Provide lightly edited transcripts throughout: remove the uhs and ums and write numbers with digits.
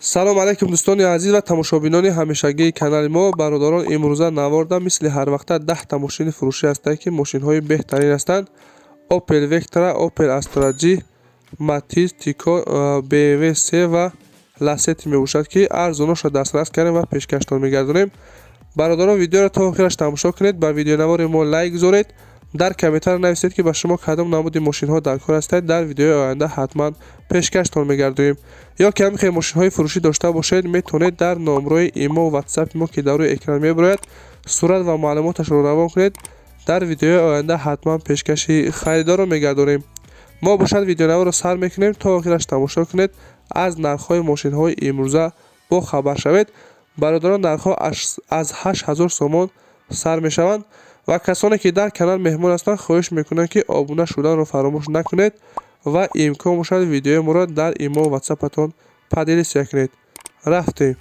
Салом алайкум, дӯстони азиз ва тамошобинони ҳамешагии канали мо. Бародарон, имрӯза наворда мисли ҳарвақта 10-та мошини фурӯшӣ ҳастанд, ки мошинҳои беҳтарин ҳастанд: Opel Vectra, Opel Astra G, Matiz, Tico, BMW 3 ва Lacetti мебошад, ки арзоношро дастрас кардем ва пешкаштон мегардонем. Бародарон, видеоро то охираш тамошо кунед, ба видеонавори мо лайк гузоред, дар комментар нависед, ки ба шумо кадом намуди мошинҳо дар кор ҳастанд. Дар видеои оянда ҳатман пешкаштон мегардонем. Ё ки ҳамин мошинҳои фурӯшӣ дошта бошед, метавонед дар номрои имо, ватсапи мо, ки дар рӯи экран мебарояд, сурат ва маълумоташро равон кунед. Дар видеои оянда ҳатман пешкаши харидорро мегардонем. Мо бошад видеонаворро сар мекунем, то охираш тамошо кунед, аз нархҳои мошинҳои имрӯза бохабар шавед. Бародарон, нархҳо аз 8000 сомон сар мешаванд ва касоне ки дар канал меҳмон ҳастанд, хоҳиш мекунам, ки обуна шуданро фаромӯш накунед ва имкон бошад, видеои моро дар имо, ватсапатон поделиться кунед. Рафтем.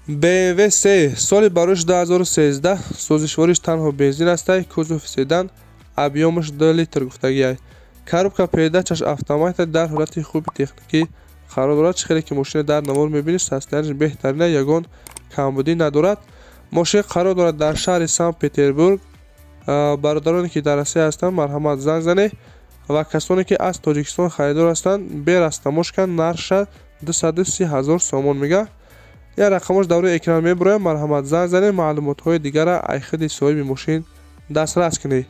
BMW 3, соли барош 2013, сӯзишвориш танҳо бензин астай, кузов седан, объёмаш 2 литр гуфтагиай. Коробка передачаш автомата, дар ҳолати хуби техникӣ қарор дорад. Чӣ хеле ки мошина дар навор мебинед, состоянияш беҳтарина, ягон камбудӣ надорад. Мошин қарор дорад дар шаҳри Санкт Петербург. Бародароне ки дар Россия ҳастанд, марҳамат, занг занед ва касоне ки аз Тоҷикистон харидор ҳастанд, бе растаможка нархша 230 ҳазор сомон мега. Як рақамош дар рӯи экран мебарояд, марҳамат, занг занед, маълумотҳои дигара ай худи соҳиби мошин дастрас кунед.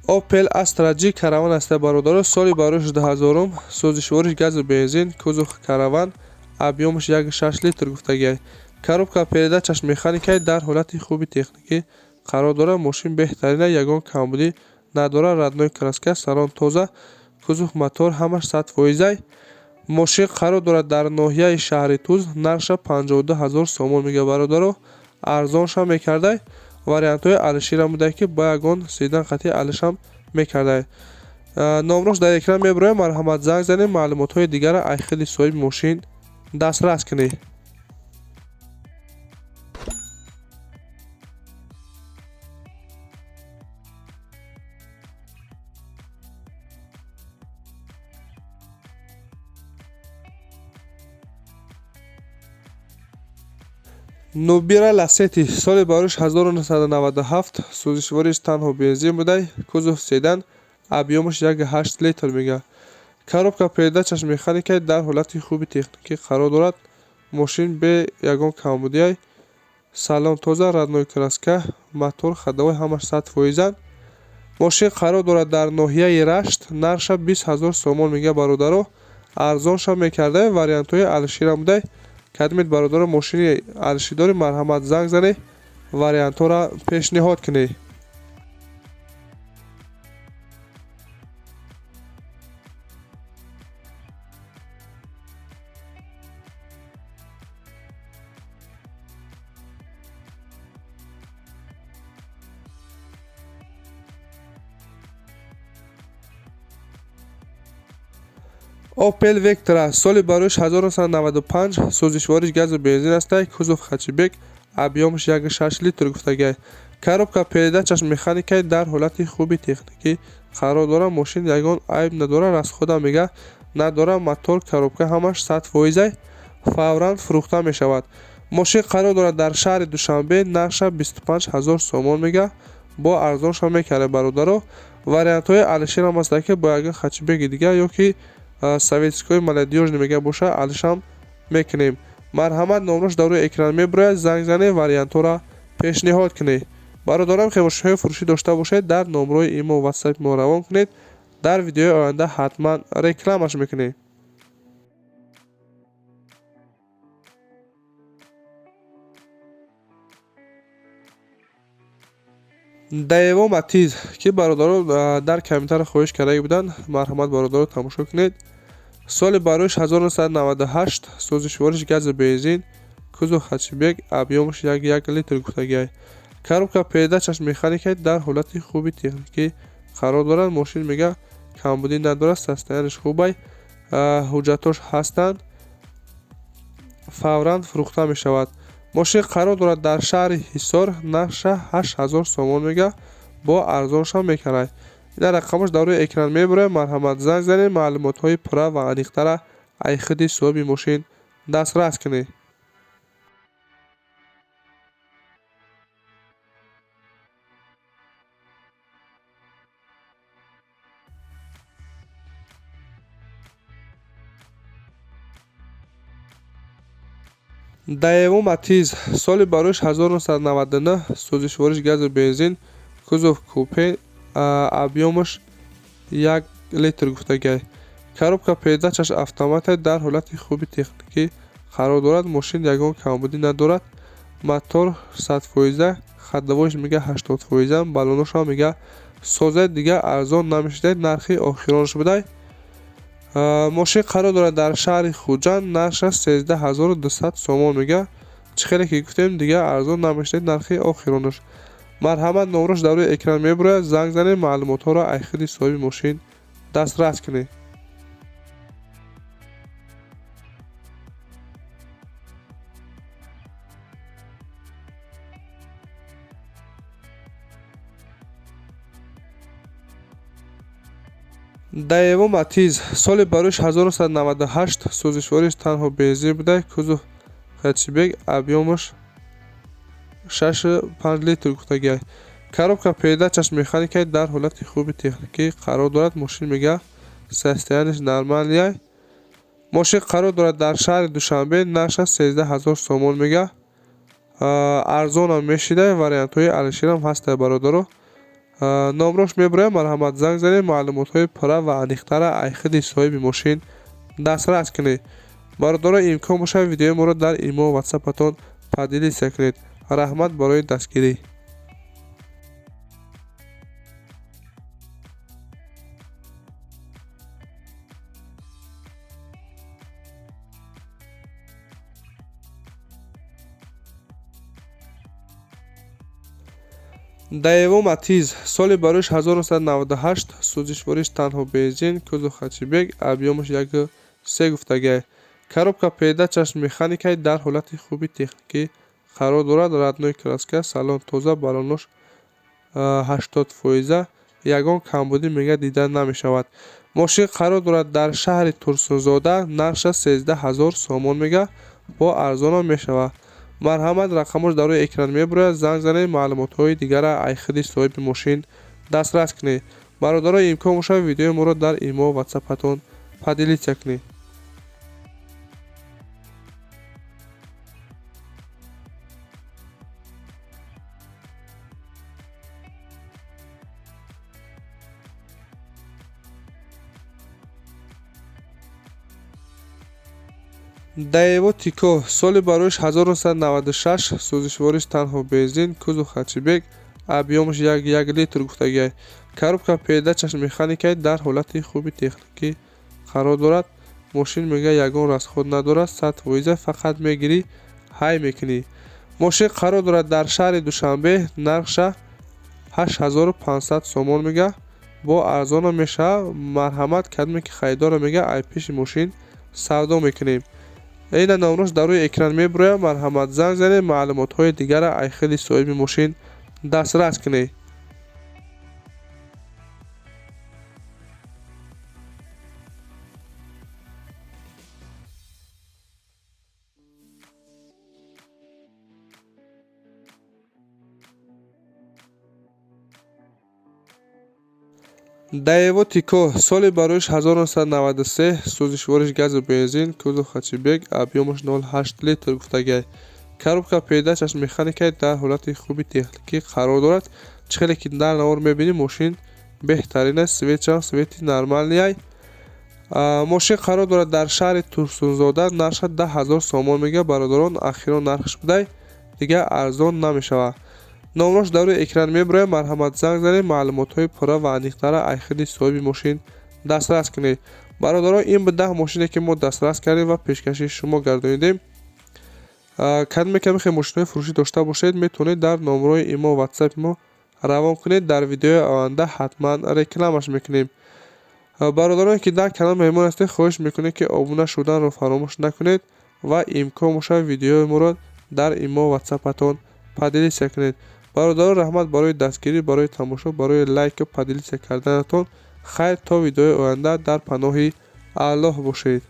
Opel Astra G караван аст, бародаро, соли барош 2000, сӯзишвориш газу бензин, кузов караван, объёмаш 1,6 литр гуфтагиай. Коробка передачаш механикай, дар ҳолати хуби техникӣ қарор дорад. Мошин беҳтарина, ягон камбудӣ надорад, родной краска, салон тоза, кузов, мотор ҳамаш 100%-ай. Мошин қарор дорад дар ноҳияи шаҳри Туз, нархша 52 ҳазор сомон мега. Бародаро, арзоншам мекардай, вариантҳои алишира буда, ки ба ягон седан қатъи алишам мекардай. Номрош дар экран мебарояд, марҳамат, занг занед, маълумотҳои дигара ай худи соҳиби мошин дастрас кунед. Нубира Ласети, соли барош 1997, сӯзишвориш танҳо бензин будай, кузов седан, объёмаш 1,8 литр мега. Коробка передачаш механикай, дар ҳолати хуби техникӣ қарор дорад. Мошин бе ягон камбудиай, салон тоза, родной краска, мотор, ходовой ҳамаш 100%-анд. Мошин қарор дорад дар ноҳияи Рашт, нархша 20 ҳазор сомон мега. Бародаро, арзоншам мекардай, вариантҳои алишира будай. Кадмед, бародаро, мошини алишидорӣ, марҳамат, занг занед, вариантҳоро пешниҳод кунед. Opel Vectra, соли бароиш 1995, сӯзишвориш газу бензин астай, кузов хэтчбек, объёмаш 1,6 литр гуфтагиай. Коробка передачаш механикай, дар ҳолати хуби техникӣ қарор дорад. Мошин ягон айб надорад, расхода мега надорад, мотор, коробка ҳамаш 100%-ай, фавран фурӯхта мешавад. Мошин қарор дорад дар шаҳри Душанбе, нархша 25 ҳазор сомон мега, бо арзоншам мекарда. Бародаро, вариантҳои алиширам ҳастанд, ки бо ягон хэтчбеки дигар ё ки советской молодёжный мега боша, алишам мекунем. Марҳамат, номрош дар рӯи экран мебарояд, занг занед, вариантҳоро пешниҳод кунед. Бародарам, ки мошинҳои фурӯшӣ дошта бошед, дар номрои имо, ватсапи мо равон кунед, дар видеои оянда ҳатман рекламаш мекунем. Даево Матиз, ки бародарон дар комментар хоҳиш карда буданд, марҳамат, бародаро, тамошо кунед. Соли бароиш 1998, сӯзишвориш газу бензин, Кузов хэтчбек, объём аш 1,1 литр гуфтагиай. Коробка передач аш механика, дар ҳолати хуби техникӣ қарор дорад. Мошин, мега, камбудӣ надорад, состояние ш хубай, ҳуҷҷатош ҳастанд, фавран фурӯхта мешавад. Мошин қарор дорад дар шаҳри Ҳисор, нархша 8000 сомон мега, бо арзоншам мекунад. Ина рақамош дар рӯи экран мебурад, марҳамат, занг занед, маълумотҳои пурра ва аниқтара ай худи соҳиби мошин дастрас кунед. Даеву Матиз, соли бароиш 1999, сӯзишвориш газу бензин, кузов купе, объём аш 1 литр гуфтагиай. Коробка передач аш автомата, дар ҳолати хуби техникӣ қарор дорад. Мошин ягон камбудӣ надорад, мотор 100%, ходовой ш, мега, 80%, баллоношам, мега, созад, дига арзон намешидаед, нархи охиронаш будай. Мошин қарор дорад дар шаҳри Хуҷанд, нархаш 13 200 сомон мега. Чӣ хеле ки гуфтем, дига арзон намешидаед, нархи охиронаш. Марҳамат, номрош дар рӯи экран мебурояд, занг занед, маълумотҳоро ай худи соҳиби мошин дастрас кунед. Даево Матиз, соли бароиш 1998, сӯзишвориш танҳо бензин буда, кузов хэтчбек, объём аш 6,5 литр гуфтагиай. Коробка передач аш механика, дар ҳолати хуби техникӣ қарор дорад. Мошин, мега, состояние ш нормальный. Мошин қарор дорад дар шаҳри Душанбе, нархаш 13 000 сомон мега, арзонам мешида, вариантҳои алишерам ҳастанд, бародаро. Номрош мебурем, марҳамат, занг занед, маълумотҳои пурра ва аниқтара ай худи соҳиби мошин дастрас кунед. Бародаро, имкон бошад, видеои моро дар имо, ватсапатон поделиться кунед. Раҳмат барои дастгирӣ. Даево Матиз, соли бароиш 1998, сӯзишвориш танҳо бензин, кузов хэтчбек, объём аш 1,3 гуфтагиай. Коробка передач аш механика, дар ҳолати хуби техникӣ қарор дорад. Родной краска, салон тоза, баллонош 80%, ягон камбудӣ, мега, дида намешавад. Мошин қарор дорад дар шаҳри Турсунзода, нархаш 13 000 сомон мега, бо арзонам мешавад. Марҳамат, рақамош дар рӯи экран мебурояд, занг занед, маълумотҳои дигара ай худи соҳиби мошин дастрас кунед. Бародаро, имкон бошад, видеои моро дар имо, ватсапатон поделиться кунед. Даево Тико, соли бароиш 1996, сӯзишвориш танҳо бензин, кузов хэтчбек, объём аш 1,1 литр гуфтагиай. Коробка передач аш механика, дар ҳолати хуби техникӣ қарор дорад. Мошин, мега, ягон расход надорад, 100%, фақат мегирӣ, ҳай мекунӣ. Мошин қарор дорад дар шаҳри Душанбе, нархша 8500 сомон мега, бо арзонам мешавад. Марҳамат, кадоме ки харидорро, мега, ай пеши мошин савдо мекунем. Ина номрош дар рӯи экран мебурояд, марҳамат, занг занед, маълумотҳои дигара ай худи соҳиби мошин дастрас кунед. Даево Тико, соли бароиш 1993, сӯзишвориш газу бензин, кузов хэтчбек, объём аш 0,8 литр гуфтагиай. Коробка передач аш механика, дар ҳолати хуби техникӣ қарор дорад. Чӣ хеле ки дар навор мебинӣ, мошин беҳтарин аст, свет шам свет и нормальный. Мошин қарор дорад дар шаҳри Турсунзода, нархаш 10 000 сомон мега, бародарон, ахирон нархаш будай, дигар арзон намешавад. Номрош дар рӯи экран мебурояд, марҳамат, занг занед, маълумотҳои пурра ва аниқтара ай худи соҳиби мошин дастрас кунед. Бародарон, ин буд 10 мошине, ки мо дастрас кардем ва пешкаши шумо гардонидем. Кадоме ки ҳамин мошинҳои фурӯшӣ дошта бошед, метавонед дар номерои имо, ватсапи мо равон кунед. Дар видеои оянда ҳатман рекламаш мекунем. Бародароне ки дар канал меҳмон ҳастед, хоҳиш мекунем, ки обуна шуданро фаромӯш накунед ва имкон бошад, видеои моро дар имо, ватсапатон поделиться кунед. Бародарон, раҳмат барои дастгирӣ, барои тамошо, барои лайку поделиться карданатон. Хайр, то видеои оянда дар паноҳи Аллоҳ бошед.